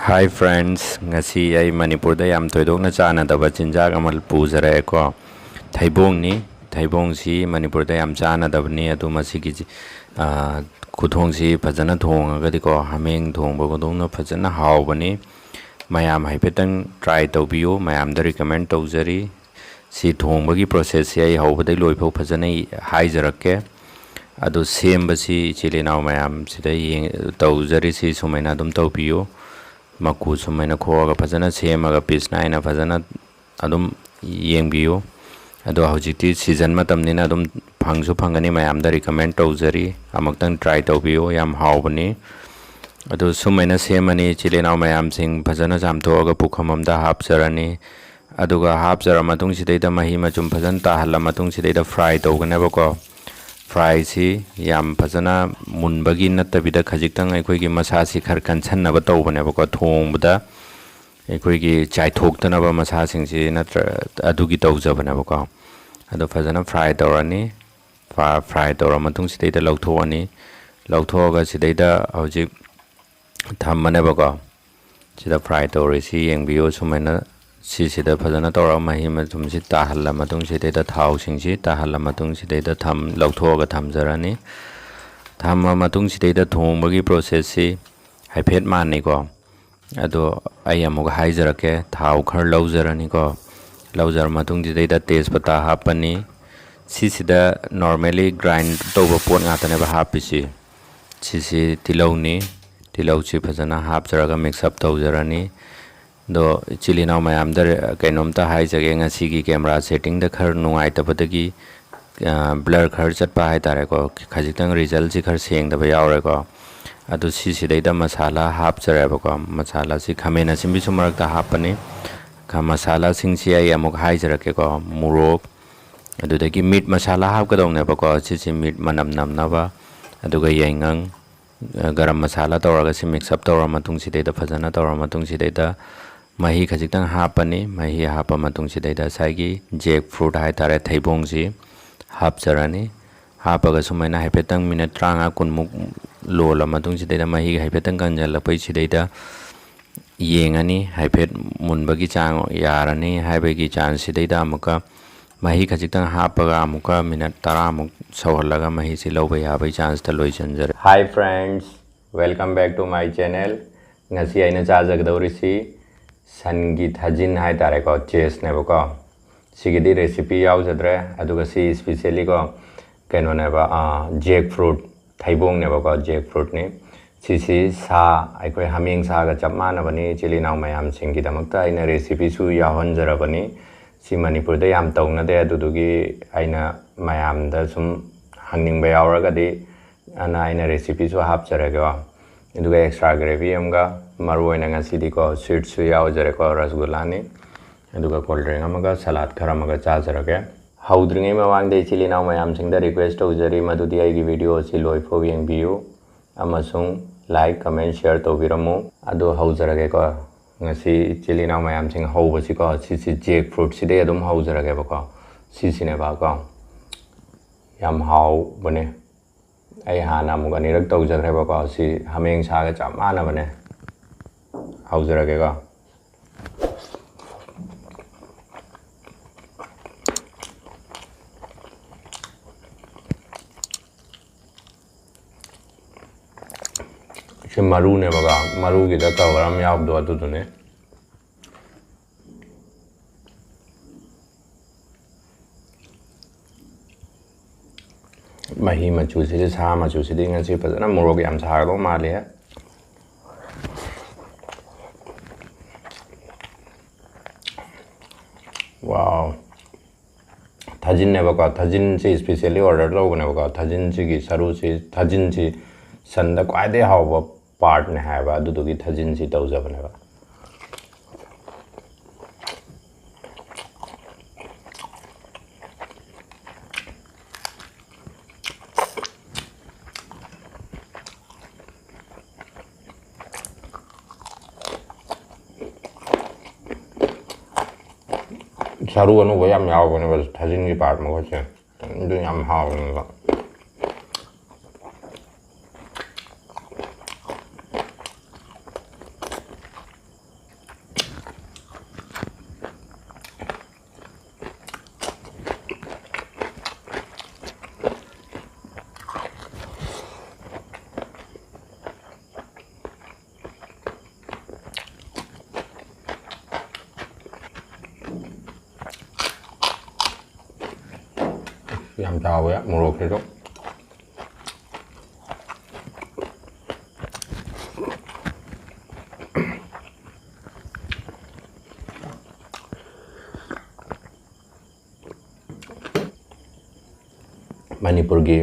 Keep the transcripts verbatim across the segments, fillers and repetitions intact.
Hi friends, ꯉꯁꯤ ꯑꯩ ꯃꯅꯤꯄꯨꯔꯗ ꯌꯥꯝ ꯊꯣꯏꯗꯣꯛꯅ ꯆꯥꯟꯅꯗꯕ ꯆꯤꯟꯖꯥꯛ ꯑꯃ ꯄꯨꯖꯔꯛꯑꯦꯀꯣ꯫ ꯊꯩꯕꯣꯡꯅꯤ꯫ ꯊꯩꯕꯣꯡꯁꯤ ꯃꯅꯤꯄꯨꯔꯗ ꯌꯥꯝ ꯆꯥꯟꯅꯗꯕꯅꯤ, ꯑꯗꯨ ꯃꯁꯤꯒꯤ ꯆꯤ-, ꯑ, ꯈꯨꯊꯣꯡꯁꯤ ꯐꯖꯅ ꯊꯣꯡꯉꯒꯗꯤꯀꯣ, ꯍꯥꯃꯦꯡ ꯊꯣꯡꯕ ꯈꯨꯊꯣꯡꯅ ꯐꯖꯅ ꯍꯥꯎꯕꯅꯤ꯫ ꯃꯌꯥꯝ ꯍꯥꯏꯐꯦꯠꯇꯪ try ꯇꯧꯕꯤꯌꯨ, ꯃꯌꯥꯝꯗ recommend ꯇꯧꯖꯔꯤ꯫ ꯁꯤ ꯊꯣꯡꯕꯒꯤ process ꯁꯤ ꯑꯩ ꯍꯧꯕꯗꯩ ꯂꯣꯏꯐꯥꯎ ꯐꯖꯅ ꯍꯥꯏꯖꯔꯛꯀꯦ꯫ ꯑꯗꯣ ꯁꯦꯝꯕꯁꯤ ꯏꯆꯤꯜ ꯏꯅꯥꯎ ꯃꯌꯥꯝꯁꯤꯗ ꯌꯦꯡ-, ꯇꯧꯖꯔꯤꯁꯤ ꯁꯨꯃꯥꯏꯅ ꯑꯗꯨꯝ ꯇꯧꯕꯤꯌꯨ꯫ ꯃꯀꯨ ꯁꯨꯃꯥꯏꯅ ꯈꯣꯛꯑꯒ ꯐꯖꯅ ꯁꯦꯝꯃꯒ piece ꯅꯥꯏꯅ ꯐꯖꯅ ꯑꯗꯨꯝ ꯌꯦꯡꯕꯤꯌꯨ꯫ ꯑꯗꯣ ꯍꯧꯖꯤꯛꯇꯤ season ꯃꯇꯝꯅꯤꯅ ꯑꯗꯨꯝ ꯐꯪꯁꯨ ꯐꯪꯒꯅꯤ, ꯃꯌꯥꯝꯗ recommend ꯇꯧꯖꯔꯤ꯫ ꯑꯃꯨꯛꯇꯪ try ꯇꯧꯕꯤꯌꯨ, ꯌꯥꯝ ꯍꯥꯎꯕꯅꯤ꯫ ꯑꯗꯨ ꯁꯨꯃꯥꯏꯅ ꯁꯦꯝꯃꯅꯤ, ꯏꯆꯤꯜ ꯏꯅꯥꯎ ꯃꯌꯥꯝꯁꯤꯡ ꯐꯖꯅ ꯆꯥꯝꯊꯣꯛꯑꯒ ꯄꯨꯈꯝ ꯑꯃꯗ ꯍꯥꯞꯆꯔꯅꯤ꯫ ꯑꯗꯨꯒ ꯍꯥꯞꯆꯔ ꯃꯇꯨꯡꯁꯤꯗꯩꯗ ꯃꯍꯤ ꯃꯆꯨꯝ ꯐꯖꯅ ꯇꯥꯍꯜꯂ ꯃꯇꯨꯡꯁꯤꯗꯩꯗ fry ꯇꯧꯒꯅꯦꯕꯀꯣ꯫ Fry ꯁꯤ ꯌꯥꯝ ꯐꯖꯅ ꯃꯨꯟꯕꯒꯤ ꯅꯠꯇꯕꯤꯗ ꯈꯖꯤꯛꯇꯪ ꯑꯩꯈꯣꯏꯒꯤ ꯃꯁꯥꯁꯤ ꯈꯔ ꯀꯟꯁꯟꯅꯕ ꯇꯧꯕꯅꯦꯕꯀꯣ꯫ ꯊꯣꯡꯕꯗ ꯑꯩꯈꯣꯏꯒꯤ ꯆꯥꯏꯊꯣꯛꯇꯅꯕ ꯃꯁꯥꯁꯤꯡꯁꯤ ꯅꯠꯇ꯭ꯔ-, ꯑꯗꯨꯒꯤ ꯇꯧꯖꯕꯅꯦꯕꯀꯣ꯫ ꯑꯗꯣ ꯐꯖꯅ fry ꯇꯧꯔꯅꯤ꯫ Fry ꯇꯧꯔ ꯃꯇꯨꯡꯁꯤꯗꯩꯗ ꯂꯧꯊꯣꯛꯑꯅꯤ꯫ ꯂꯧꯊꯣꯛꯑꯒ ꯁꯤꯗꯩꯗ ꯍꯧꯖꯤꯛ ꯊꯝꯃꯅꯦꯕꯀꯣ꯫ ꯁꯤꯗ fry ꯇꯧꯔꯤꯁꯤ ꯌꯦꯡꯕꯤꯌꯨ꯫ ꯁꯨꯃꯥꯏꯅ ꯁꯤꯁꯤꯗ ꯐꯖꯅ ꯇꯧꯔꯒ ꯃꯍꯤ ꯃꯆꯨꯝꯁꯤ ꯇꯥꯍꯜꯂ ꯃꯇꯨꯡꯁꯤꯗꯩꯗ ꯊꯥꯎꯁꯤꯡꯁꯤ ꯇꯥꯍꯜꯂ ꯃꯇꯨꯡꯁꯤꯗꯩꯗ ꯊꯝ-, ꯂꯧꯊꯣꯛꯑꯒ ꯊꯝꯖꯔꯅꯤ꯫ ꯊꯝꯃ ꯃꯇꯨꯡꯁꯤꯗꯩꯗ ꯊꯣꯡꯕꯒꯤ process ꯁꯤ ꯍꯥꯏꯐꯦꯠ ꯃꯥꯟꯅꯩꯀꯣ꯫ ꯑꯗꯣ ꯑꯩ ꯑꯃꯨꯛ ꯍꯥꯏꯖꯔꯛꯀꯦ, ꯊꯥꯎ ꯈꯔ ꯂꯧꯖꯔꯅꯤꯀꯣ꯫ ꯂꯧꯖꯔ ꯃꯇꯨꯡꯁꯤꯗꯩꯗ ꯇꯦꯖꯄꯇꯥ ꯍꯥꯞꯄꯅꯤ꯫ ꯁꯤꯁꯤꯗ normally grind ꯇꯧꯕ ꯄꯣꯠ ꯉꯥꯛꯇꯅꯦꯕ ꯍꯥꯞꯄꯤꯁꯤ꯫ ꯁꯤꯁꯤ ꯇꯤꯜꯍꯧꯅꯤ꯫ ꯇꯤꯜꯍꯧꯁꯤ ꯐꯖꯅ ꯍꯥꯞꯆꯔꯒ mix up ꯇꯧꯖꯔꯅꯤ꯫ ꯑꯗꯣ ꯏꯆꯤꯜ ꯏꯅꯥꯎ ꯃꯌꯥꯝꯗ ꯔꯦ-, ꯀꯩꯅꯣꯝꯇ ꯍꯥꯏꯖꯒꯦ, ꯉꯁꯤꯒꯤ camera setting ꯗ ꯈꯔ ꯅꯨꯡꯉꯥꯏꯇꯕꯗꯒꯤ, ꯑ, blur ꯈꯔ ꯆꯠꯄ ꯍꯥꯏꯇꯥꯔꯦꯀꯣ, ꯈꯖꯤꯛꯇꯪ result ꯁꯤ ꯈꯔ ꯁꯦꯡꯗꯕ ꯌꯥꯎꯔꯦꯀꯣ꯫ ꯑꯗꯨ ꯁꯤꯁꯤꯗꯩꯗ ꯃꯁꯥꯂꯥ ꯍꯥꯞꯆꯔꯦꯕꯀꯣ꯫ ꯃꯁꯥꯂꯥꯁꯤ ꯈꯥꯃꯦꯟ ꯑꯁꯤꯟꯕꯤꯁꯨ ꯃꯔꯛꯇ ꯍꯥꯞꯄꯅꯤ꯫ ꯈ-, ꯃꯁꯥꯂꯥꯁꯤꯡꯁꯤ ꯑꯩ ꯑꯃꯨꯛ ꯍꯥꯏꯖꯔꯛꯀꯦꯀꯣ꯫ ꯃꯣꯔꯣꯛ, ꯑꯗꯨꯗꯒꯤ meat ꯃꯁꯥꯂꯥ ꯍꯥꯞꯀꯗꯧꯅꯦꯕꯀꯣ꯫ ꯁꯤꯁꯤ meat ꯃꯅꯝ ꯅꯝꯅꯕ, ꯑꯗꯨꯒ ꯌꯥꯏꯉꯪ, ꯑ, ꯒꯔꯝ ꯃꯁꯥꯂꯥ ꯇꯧꯔꯒ ꯁꯤ mix up ꯇꯧꯔ ꯃꯇꯨꯡꯁꯤꯗꯩꯗ, ꯐꯖꯅ ꯇꯧꯔ ꯃꯇꯨꯡꯁꯤꯗꯩꯗ ꯃꯍꯤ ꯈꯖꯤꯛꯇꯪ ꯍꯥꯞꯄꯅꯤ꯫ ꯃꯍꯤ ꯍꯥꯞꯄ ꯃꯇꯨꯡꯁꯤꯗꯩꯗ ꯉꯁꯥꯏꯒꯤ jackfruit ꯍꯥꯏꯇꯥꯔꯦ, ꯊꯩꯕꯣꯡꯁꯤ ꯍꯥꯞꯆꯔꯅꯤ꯫ ꯍꯥꯞꯄꯒ ꯁꯨꯃꯥꯏꯅ ꯍꯥꯏꯐꯦꯠꯇꯪ minute ꯇꯔꯥꯃꯉꯥ ꯀꯨꯟꯃꯨꯛ ꯂꯣꯜꯂ ꯃꯇꯨꯡꯁꯤꯗꯩꯗ ꯃꯍꯤ ꯍꯥꯏꯐꯦꯠꯇꯪ ꯀꯪꯁꯤꯜꯂꯛꯄꯩꯁꯤꯗꯩꯗ ꯌꯦꯡꯉꯅꯤ, ꯍꯥꯏꯐꯦꯠ ꯃꯨꯟꯕꯒꯤ ꯆꯥꯡ ꯌꯥꯔꯅꯤ ꯍꯥꯏꯕꯒꯤ ꯆꯥꯡꯁꯤꯗꯩꯗ ꯑꯃꯨꯛꯀ ꯃꯍꯤ ꯈꯖꯤꯛꯇꯪ ꯍꯥꯞꯄꯒ ꯑꯃꯨꯛꯀ ꯃꯤꯅꯠ ꯇꯔꯥꯃꯨꯛ ꯁꯧꯍꯜꯂꯒ ꯃꯍꯤꯁꯤ ꯂꯧꯕ ꯌꯥꯕꯒꯤ ꯆꯥꯡꯁꯤꯗ ꯂꯣꯏꯁꯤꯟꯖꯔꯦ꯫ Hi friends, welcome back to my channel. ꯉꯁꯤ ꯑꯩꯅ ꯆꯥꯖꯒꯗꯧꯔꯤꯁꯤ ꯁꯟꯒꯤ ꯊꯥꯖꯤꯟ ꯍꯥꯏꯇꯥꯔꯦꯀꯣ, ꯆꯦꯁꯅꯦꯕꯀꯣ꯫ ꯁꯤꯒꯤꯗꯤ recipe ꯌꯥꯎꯖꯗ꯭ꯔꯦ, ꯑꯗꯨꯒ ꯁꯤ specially ꯀꯣ ꯀꯩꯅꯣꯅꯦꯕ, jack fruit, ꯊꯩꯕꯣꯡꯅꯦꯕꯀꯣ, jack fruitꯅꯤ꯫ ꯁꯤꯁꯤ ꯁꯥ, ꯑꯩꯈꯣꯏ ꯍꯥꯃꯦꯡ ꯁꯥꯒ ꯆꯞ ꯃꯥꯟꯅꯕꯅꯤ꯫ ꯏꯆꯤꯜ ꯏꯅꯥꯎ ꯃꯌꯥꯝꯁꯤꯡꯒꯤꯗꯃꯛꯇ ꯑꯩꯅ recipeꯁꯨ ꯌꯥꯎꯍꯟꯖꯔꯕꯅꯤ꯫ ꯁꯤ ꯃꯅꯤꯄꯨꯔꯗ ꯌꯥꯝ ꯇꯧꯅꯗꯦ, ꯑꯗꯨꯗꯨꯒꯤ ꯑꯩꯅ ꯃꯌꯥꯝꯗ ꯁꯨꯝ ꯍꯪꯅꯤꯡꯕ ꯌꯥꯎꯔꯒꯗꯤ ꯑꯅ ꯑꯩꯅ recipeꯁꯨ ꯍꯥꯞꯆꯔꯒꯦꯀꯣ꯫ ꯑꯗꯨꯒ extra gravy ꯑꯃꯒ, ꯃꯔꯨ ꯑꯣꯏꯅ ꯉꯁꯤꯗꯤꯀꯣ sweetꯁꯨ ꯌꯥꯎꯖꯔꯦꯀꯣ, ꯔꯁꯒꯨꯜꯂꯥꯅꯤ꯫ ꯑꯗꯨꯒ cold drink ꯑꯃꯒ salad ꯈꯔ ꯑꯃꯒ ꯆꯥꯖꯔꯒꯦ꯫ ꯍꯧꯗ꯭ꯔꯤꯉꯩ ꯃꯃꯥꯡꯗ ꯏꯆꯤꯜ ꯏꯅꯥꯎ ꯃꯌꯥꯝꯁꯤꯡꯗ request ꯇꯧꯖꯔꯤ, ꯃꯗꯨꯗꯤ ꯑꯩꯒꯤ video ꯑꯁꯤ ꯂꯣꯏꯐꯥꯎ ꯌꯦꯡꯕꯤꯌꯨ ꯑꯃꯁꯨꯡ like, comment, share ꯇꯧꯕꯤꯔꯝꯃꯨ꯫ ꯑꯗꯨ ꯍꯧꯖꯔꯒꯦꯀꯣ꯫ ꯉꯁꯤ ꯏꯆꯤꯜ ꯏꯅꯥꯎ ꯃꯌꯥꯝꯁꯤꯡ ꯍꯧꯕꯁꯤꯀꯣ, ꯁꯤꯁꯤ jack fruitꯁꯤꯗꯩ ꯑꯗꯨꯝ ꯍꯧꯖꯔꯒꯦꯕꯀꯣ꯫ ꯁꯤꯁꯤꯅꯦꯕꯀꯣ꯫ ꯌꯥꯝ ꯍꯥꯎꯕꯅꯦ꯫ ꯑꯩ ꯍꯥꯟꯅ ꯑꯃꯨꯛ ꯑꯅꯤꯔꯛ ꯇꯧꯖꯈ꯭ꯔꯦꯕꯀꯣ꯫ ꯁꯤ ꯍꯥꯃꯦꯡ ꯁꯥꯒ ꯆꯞ ꯃꯥꯟꯅꯕꯅꯦ꯫ ꯍꯧꯖꯔꯒꯦꯀꯣ꯫ ꯁꯤ ꯃꯔꯨꯅꯦꯕꯀꯣ, ꯃꯔꯨꯒꯤꯗ cover ꯑꯃ ꯌꯥꯎꯕꯗꯣ ꯑꯗꯨꯗꯨꯅꯦ꯫ ꯃꯍꯤ ꯃꯆꯨꯁꯤꯗꯤ, ꯁꯥ ꯃꯆꯨꯁꯤꯗꯤ ꯉꯁꯤ ꯐꯖꯅ ꯃꯣꯔꯣꯛ ꯌꯥꯝ ꯁꯥꯒꯗꯧ ꯃꯥꯜꯂꯤ꯫ Wow꯫ ꯊꯥꯖꯤꯟꯅꯦꯕꯀꯣ, ꯊꯥꯖꯤꯟꯁꯤ specially order ꯇꯧꯕꯅꯦꯕꯀꯣ꯫ ꯊꯥꯖꯤꯟꯁꯤꯒꯤ ꯁꯔꯨꯁꯤ, ꯊꯥꯖꯤꯟꯁꯤ ꯁꯟꯗ ꯈ꯭ꯋꯥꯏꯗꯒꯤ ꯍꯥꯎꯕ partꯅꯦ ꯍꯥꯏꯕ, ꯑꯗꯨꯗꯨꯒꯤ ꯊꯥꯖꯤꯟꯁꯤ ꯇꯧꯖꯕꯅꯦꯕ꯫ ꯁꯔꯨ ꯑꯅꯧꯕ ꯌꯥꯝ ꯌꯥꯎꯕꯅꯦꯕ ꯊꯥꯖꯤꯟꯒꯤ part ꯃꯈꯣꯏꯁꯦ, ꯑꯗꯨ ꯌꯥꯝ ꯍꯥꯎꯕꯅꯦꯕ꯫ ꯌꯥꯝ ꯆꯥꯎꯋꯦ ꯃꯣꯔꯣꯛꯁꯤꯁꯨ꯫ ꯃꯅꯤꯄꯨꯔꯒꯤ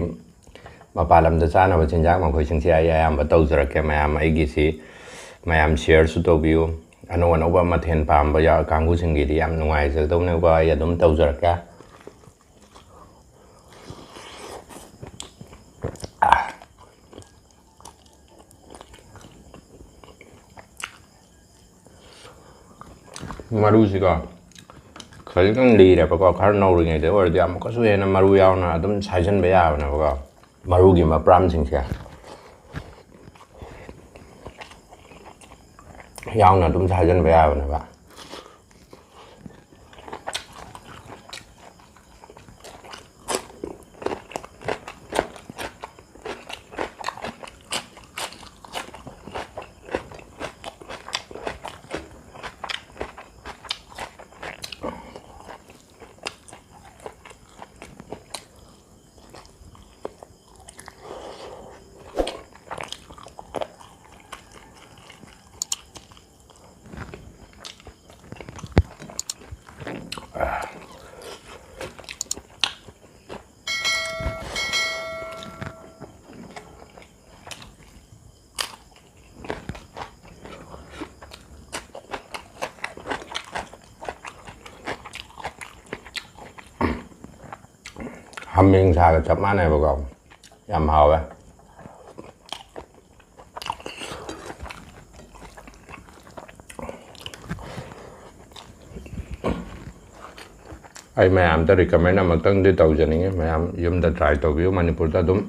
ꯃꯄꯥꯟ ꯂꯝꯗ ꯆꯥꯅꯕ ꯆꯤꯟꯖꯥꯛ ꯃꯈꯣꯏꯁꯤꯡꯁꯦ ꯑꯩ ꯑꯌꯥꯝꯕ ꯇꯧꯖꯔꯛꯀꯦ꯫ ꯃꯌꯥꯝ ꯑꯩꯒꯤꯁꯤ ꯃꯌꯥꯝ shareꯁꯨ ꯇꯧꯕꯤꯌꯨ꯫ ꯑꯅꯧ ꯑꯅꯧꯕ ꯃꯊꯦꯜ ꯄꯥꯝꯕ ꯌꯥ-, ꯀꯥꯡꯕꯨꯁꯤꯡꯒꯤꯗꯤ ꯌꯥꯝ ꯅꯨꯡꯉꯥꯏꯖꯗꯧꯅꯦꯀꯣ꯫ ꯑꯩ ꯑꯗꯨꯝ ꯇꯧꯖꯔꯛꯀꯦ꯫ ꯃꯔꯨꯁꯤꯀꯣ ꯈꯖꯤꯛꯇꯪ ꯂꯤꯔꯦꯕꯀꯣ, ꯈꯔ ꯅꯧꯔꯤꯉꯩꯗ ꯑꯣꯏꯔꯗꯤ ꯑꯃꯨꯛꯀꯁꯨ ꯍꯦꯟꯅ ꯃꯔꯨ ꯌꯥꯎꯅ ꯑꯗꯨꯝ ꯁꯥꯏꯖꯟꯕ ꯌꯥꯕꯅꯦꯕꯀꯣ꯫ ꯃꯔꯨꯒꯤ ꯃꯄ꯭ꯔꯥꯝꯁꯤꯡꯁꯦ ꯌꯥꯎꯅ ꯑꯗꯨꯝ ꯁꯥꯏꯖꯟꯕ ꯌꯥꯕꯅꯦꯕ꯫ ꯍꯥꯃꯦꯡ ꯁꯥꯒ ꯆꯞ ꯃꯥꯟꯅꯩꯕꯀꯣ꯫ ꯌꯥꯝ ꯍꯥꯎꯋꯦ꯫ ꯑꯩ ꯃꯌꯥꯝꯗ recommend ꯑꯃꯨꯛꯇꯪꯗꯤ ꯇꯧꯖꯅꯤꯡꯉꯤ꯫ ꯃꯌꯥꯝ ꯌꯨꯝꯗ try ꯇꯧꯕꯤꯌꯨ꯫ ꯃꯅꯤꯄꯨꯔꯗ ꯑꯗꯨꯝ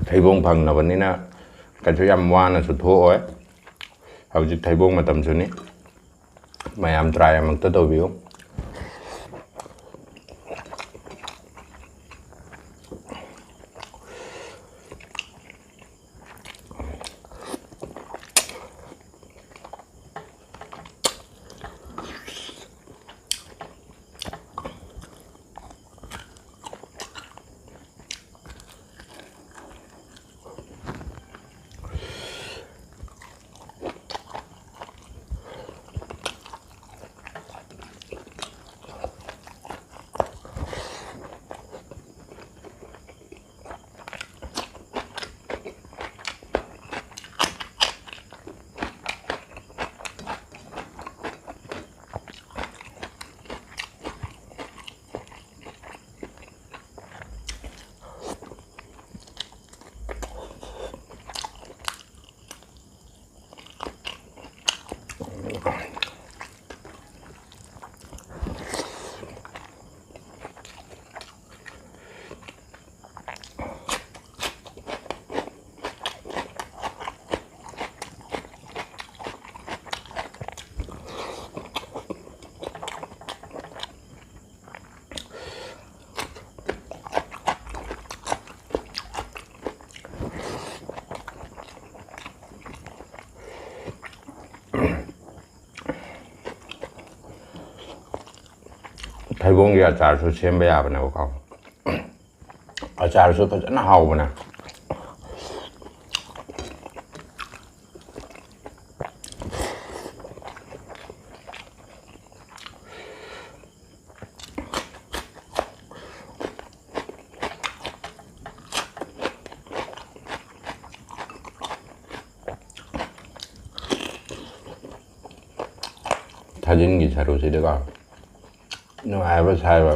ꯊꯩꯕꯣꯡ ꯐꯪꯅꯕꯅꯤꯅ ꯀꯩꯁꯨ ꯌꯥꯝ ꯋꯥꯅꯁꯨ ꯊꯣꯛꯑꯣꯏ꯫ ꯍꯧꯖꯤꯛ ꯊꯩꯕꯣꯡ ꯃꯇꯝꯁꯨꯅꯤ꯫ ꯃꯌꯥꯝ try ꯑꯃꯨꯛꯇ ꯇꯧꯕꯤꯌꯨ꯫ ꯊꯩꯕꯣꯡꯒꯤ ꯑꯆꯥꯔꯁꯨ ꯁꯦꯝꯕ ꯌꯥꯕꯅꯦꯕꯀꯣ꯫ ꯑꯆꯥꯔꯁꯨ ꯐꯖꯅ ꯍꯥꯎꯕꯅꯦ꯫ ꯊꯥꯖꯤꯟꯒꯤ ꯁꯔꯨꯁꯤꯗꯀꯣ ꯅꯨꯡꯉꯥꯏꯕ ꯁꯥꯏꯕ꯫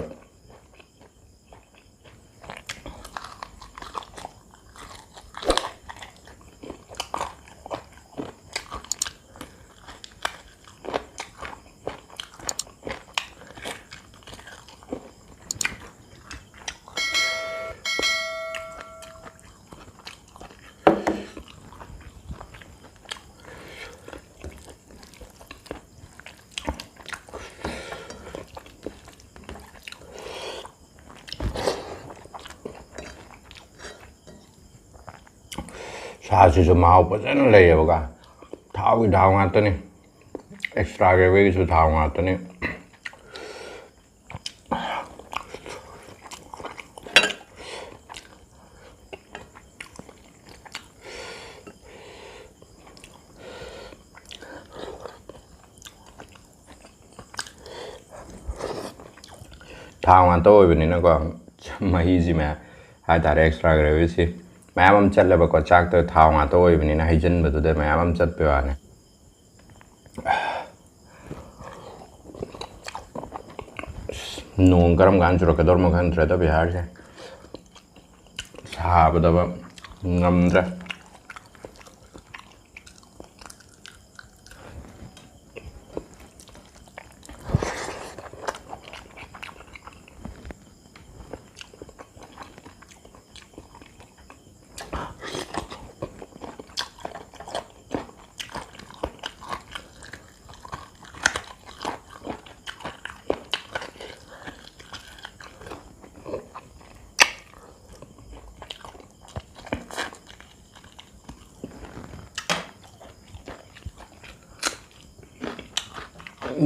ꯁꯥꯁꯤꯁꯨ ꯃꯍꯥꯎ ꯐꯖꯅ ꯂꯩꯌꯦꯕꯀꯣ꯫ ꯊꯥꯎꯒꯤ ꯊꯥꯎ ꯉꯥꯛꯇꯅꯤ, extra gravyꯒꯤꯁꯨ ꯊꯥꯎ ꯉꯥꯛꯇꯅꯤ꯫ ꯊꯥꯎ ꯉꯥꯛꯇ ꯑꯣꯏꯕꯅꯤꯅꯀꯣ, ꯃꯍꯤꯁꯤ ꯃꯌꯥꯝ ꯍꯥꯏꯇꯥꯔꯦ, extra gravyꯁꯤ ꯃꯌꯥꯝ ꯑꯃ ꯆꯠꯂꯦꯕꯀꯣ꯫ ꯆꯥꯛꯇ ꯊꯥꯎ ꯉꯥꯛꯇ ꯑꯣꯏꯕꯅꯤꯅ ꯍꯩꯖꯤꯟꯕꯗꯨꯗ ꯃꯌꯥꯝ ꯑꯃ ꯆꯠꯄꯩ ꯋꯥꯅꯤ꯫ ꯑꯁ, ꯅꯣꯡ ꯀꯔꯝ ꯀꯥꯟꯗ ꯆꯨꯔꯛꯀꯗꯧꯔꯃꯣ ꯈꯪꯗ꯭ꯔꯦꯗ ꯕꯤꯍꯥꯔꯁꯦ꯫ ꯁꯥꯕꯗꯕ ꯉꯝꯗ꯭ꯔꯦ꯫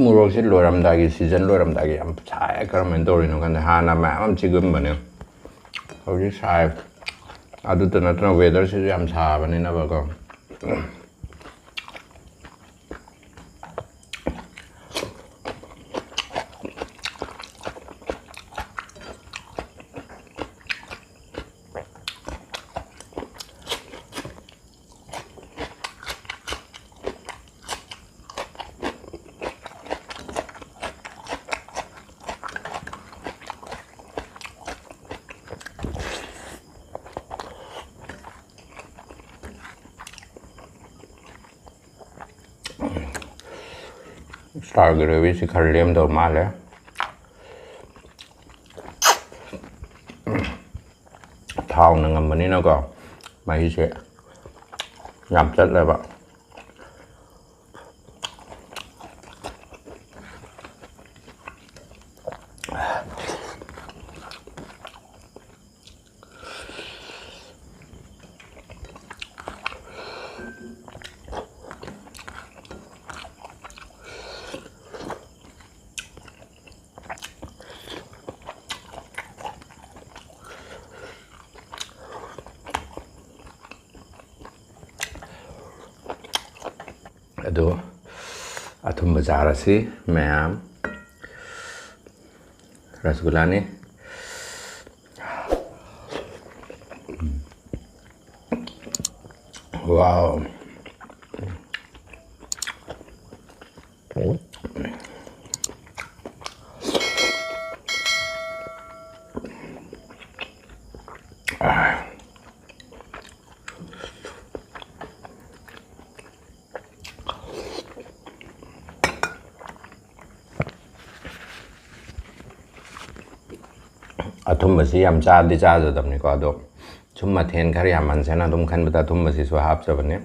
ꯃꯣꯔꯣꯛꯁꯦ ꯂꯣꯏꯔꯝꯗꯥꯏꯒꯤ, ꯁꯤꯖꯟ ꯂꯣꯏꯔꯝꯗꯥꯏꯒꯤ ꯌꯥꯝ ꯁꯥꯏ꯫ ꯀꯔꯝꯍꯥꯏꯅ ꯇꯧꯔꯤꯅꯣ ꯈꯪꯗꯦ꯫ ꯍꯥꯟꯅ ꯃꯌꯥꯝ ꯑꯃ ꯆꯤꯛꯑꯝꯕꯅꯦ, ꯍꯧꯖꯤꯛ ꯁꯥꯏ꯫ ꯑꯗꯨꯇ ꯅꯠꯇꯅ ꯋꯦꯗꯔꯁꯤꯁꯨ ꯌꯥꯝ ꯁꯥꯕꯅꯤꯅꯕꯀꯣ꯫ ꯁ꯭ꯇꯥꯔ ꯒ꯭ꯔꯦꯚꯤꯁꯤ ꯈꯔ ꯂꯦꯝꯗꯧ ꯃꯥꯜꯂꯦ꯫ ꯊꯥꯎꯅ ꯉꯝꯕꯅꯤꯅꯀꯣ, ꯃꯍꯤꯁꯦ ꯌꯥꯝ ꯆꯠꯂꯦꯕ꯫ ꯑꯗꯨ ꯑꯊꯨꯝꯕ ꯆꯥꯔꯁꯤ ꯃꯌꯥꯝ꯫ ꯔꯁꯒꯨꯂꯥꯅꯤ꯫ ꯋꯥꯎ꯫ ꯑꯊꯨꯝꯕꯁꯤ ꯌꯥꯝ ꯆꯥꯗꯤ ꯆꯥꯖꯗꯕꯅꯤꯀꯣ, ꯑꯗꯣ ꯁꯨꯝ ꯃꯊꯦꯜ ꯈꯔ ꯌꯥꯝꯍꯟꯁꯦꯅ ꯑꯗꯨꯝ ꯈꯟꯕꯗ ꯑꯊꯨꯝꯕꯁꯤꯁꯨ ꯍꯥꯞꯆꯕꯅꯤ꯫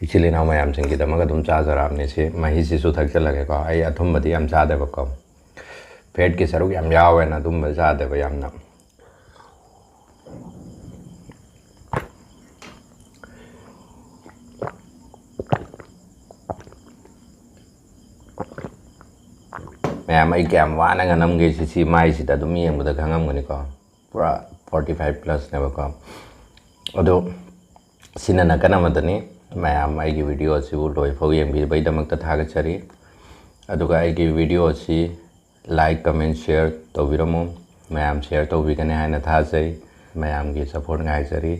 ꯏꯆꯤꯜ ꯏꯅꯥꯎ ꯃꯌꯥꯝꯁꯤꯡꯒꯤꯗꯃꯛ ꯑꯗꯨꯝ ꯆꯥꯖꯔꯛꯑꯕꯅꯤ꯫ ꯁꯤ ꯃꯍꯤꯁꯤꯁꯨ ꯊꯛꯆꯜꯂꯒꯦꯀꯣ꯫ ꯑꯩ ꯑꯊꯨꯝꯕꯗꯤ ꯌꯥꯝ ꯆꯥꯗꯦꯕꯀꯣ, ꯐꯦꯠꯀꯤ ꯁꯔꯨꯛ ꯌꯥꯝ ꯌꯥꯎꯋꯦꯅ ꯑꯗꯨꯝꯕ ꯆꯥꯗꯦꯕ ꯌꯥꯝꯅ꯫ ꯃꯌꯥꯝ ꯑꯩ ꯀꯌꯥꯝ ꯋꯥꯅ ꯉꯥꯡꯉꯝꯒꯦ ꯁꯤ ꯁꯤ ꯃꯥꯏꯁꯤꯗ ꯑꯗꯨꯝ ꯌꯦꯡꯕꯗ ꯈꯪꯉꯝꯒꯅꯤꯀꯣ꯫ ꯄꯨꯔꯥ forty five plus ꯅꯦꯕꯀꯣ꯫ ꯑꯗꯣ ꯁꯤꯅ ꯅꯥꯀꯟ ꯑꯃꯗꯅꯤ꯫ ꯃꯌꯥꯝ ꯑꯩꯒꯤ video ꯑꯁꯤꯕꯨ ꯂꯣꯏꯐꯥꯎ ꯌꯦꯡꯕꯤꯕꯒꯤꯗꯃꯛꯇ ꯊꯥꯒꯠꯆꯔꯤ꯫ ꯑꯗꯨꯒ ꯑꯩꯒꯤ video ꯑꯁꯤ like, comment, share ꯇꯧꯕꯤꯔꯝꯃꯨ꯫ ꯃꯌꯥꯝ share ꯇꯧꯕꯤꯒꯅꯤ ꯍꯥꯏꯅ ꯊꯥꯖꯩ꯫ ꯃꯌꯥꯝꯒꯤ support ꯉꯥꯏꯖꯔꯤ꯫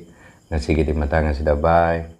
ꯉꯁꯤꯒꯤꯗꯤ ꯃꯇꯥꯡ ꯑꯁꯤꯗ bye꯫